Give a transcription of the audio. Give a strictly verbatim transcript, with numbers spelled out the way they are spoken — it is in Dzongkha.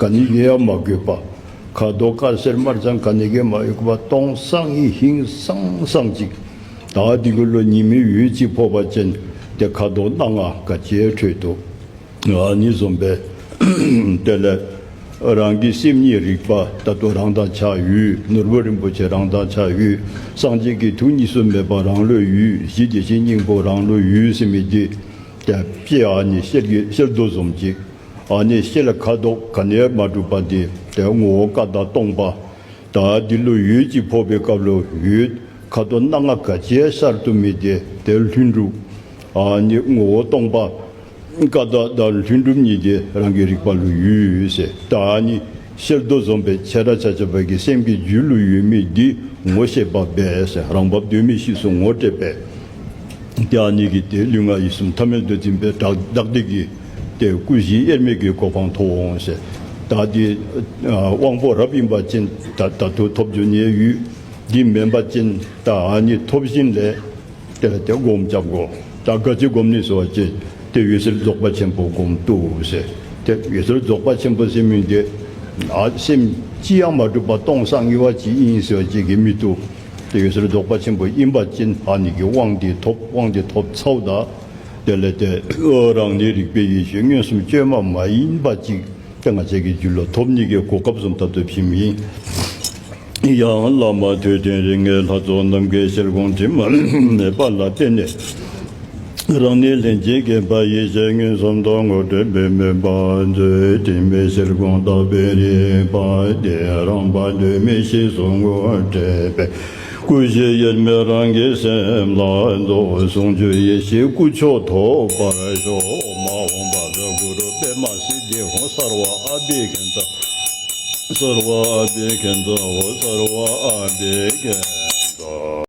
ག་ནི་གིས་ཡང་མ་གོས་པར། ཁ་དོག་དཀར་སེར་དམར་ལྗང་ག་ནི་གིས་མ་གོས་པར་སྟོང་སང་ཨིན། ཧིང་སངས་སངས་ཅིག། ད་འདི་གུ་ལུ་ཉི་མའི་འོད་ཅིག་ཕོག་པ་ཅིན་ཏེ་ཁ་དོག་སྣ་ལྔ་ག་ཅི་ཡང་འཕྲོད་དོ། ཨ་ནི་བཟུམ་སྦེ་དེ་ལས་རང་གི་སེམས་ཉིད་རིག་པ་ད་ལྟོ་རང་དང་ཆ་ཡོད། ནོར་བུ་རིན་པོ་ཆེ་རང་དང་ཆ་ཡོད། སངས་རྒྱས་ཀྱི་ཐུགས་གཉིས་སུ་མེད་པ་རང་ལུ་ཡོད། གཞི་དེ་བཞིན་སྙིང་པོ་རང་ལུ་ཡོད་ཟེར་མི་འདི་ཏེ་དཔེ་ཨ་ནི་ཤེལ་གྱི་ཤེལ་རྡོ་བཟུམ་ཅིག། ཨ་ནི་ཤེལ་ཁ་དོག་ག་ནི་ཡང་མ་གྲུབ་པ་འདི་ཏེ་ངོ་བོ་ཀ་དག་སྟོང་པ། ད་འདི་ལུ་འོད་ཅིག་ཕོག་པའི་སྐབས་ལུ་འོད་ཁ་དོག་སྣ་ལྔ་ག་ཅི་ཡང་ཤར་བཏུབ་མི་འདི་ཏེ་ལྷུན་གྲུབ། ཨ་ནི་ངོ་བོ་སྟོང་པ་ཀ་དག་དང་ལྷུན་གྲུབ་གཉིས་འདི་རང་གི་རིག་པ་ལུ་ཡོད་ཟེར། ད་ཨ་ནི་ཤེལ་རྡོ་བཟུམ་སྦེ་ཆེ་ར་ཆ་ཁྱབ་ཀྱི་སེམས་ཀྱི་རྒྱུད་ལུ་ཡོད་མི་འདི་ངོ་ཤེས་པ་འབད་ཟེར། རང་བབས་གདོད་མའི་གཤིས་སུ་ངོ་སྤྲད་པས། ཏེ་ཨ་ནི་གིས་ཏེ་ལུས་ངག་ཡིད་གསུམ་ཐ་མལ་དུ་འཛིན་པའི་བདག་བདག་སྡིག་གི་ཏེ་སྐུ་བཞི་དབྱེར་མེད་ཀྱི་གོ་འཕང་ཐོབ་འོང་ཟེར། ད་འདི་ཨ་དབང་པོ་རབ་ཨིན་པ་ཅིན་ད་ད་ལྟོ་ཐོབ་འགྱོ་ནི་ཡོད། འདི་མེན་པ་ཅིན་ད་ཨ་ནི་ཐོབ་ཞིནམ་ལས་དེ་ལས་ཏེ་སྒོམ་རྐྱབ་དགོ། ད་ག་ཅི་སྒོམ་ནི་ཟེར་བ་ཅིན་ཏེ་འོད་གསལ་རྫོགས་པ་ཆེན་པོ་སྒོམ་བཏུབ་ཟེར། ཏེ་འོད་གསལ་རྫོགས་པ་ཆེན་པོ་ཟེར་མི་འདི་ཨ་སེམས་ཅི་ཡང་མ་གྲུབ་པ་སྟོང་སང་ངེ་བ་ཅིག་ཨིན་ཟེར་བ་ཅིན་གིས་མི་བཏུབ། ཏེ་འོད་གསལ་རྫོགས་པ་ཆེན་པོ་ཨིན་པ་ཅིན་ཨ་ནི་གི་དབང་འདི་ཐོབ། དབང་འདི་ཐོབ་ཚརཝ་ད་དེ་ལས་ཏེ་རང་ནི་རིག་པའི་ཡེ་ཤེས་མངོན་སུམ་བཅོས་མ་མ་ཡིན་པ་ཅིག་ཏེ་ང་བཅས་ཀྱི་རྒྱུད་ལུ་ཐོབ་ནི་གི་གོ་སྐབས་བཟུམ་ད་ལྟོ་བྱིནམ་ཨིན། ཡང་བླ་མ་ཐུབ་བསྟན་རིགས་ལྔའི་ལྷ་ཚོགས་རྣམས་ཀྱི་ཞལ་སྒོ་དྲི་མ་མེད་པ་ལ་བརྟེན་ནས། རང་ནི་ལྷན་ཅིག་སྐྱེས་པ་ཡེ་ཤེས་མངོན་སུམ་དུ་ངོ་སྤྲོད་པའི་མོས་པ་མཛོད། དྲི་མེད་ཞལ་སྒོ་དག་པའི་རིག་པ་དེ་རང་བབས་གདོད་མའི་གཤིས་སུ་ངོ་སྤྲད་པས། སྐུ་བཞི་དབྱེར་མེད་རང་གི་སེམས་ལ་རྫོགས། ཟུང་འཇུག་ཡེ་ཤེས་སྐུ་མཆོག་ཐོབ་པར་ཤོག། མ་འོངས་པ་ལ་གུ་རུ་པདྨ་སིདྡྷི་ཧཱུྃ། སརྦ་ཨ་བྷི་ཥིཉྩ། སརྦ་ཨ་བྷི་ཥིཉྩ་ཧཱུྃ། སརྦ་ཨ་བྷི་ཥིཉྩ།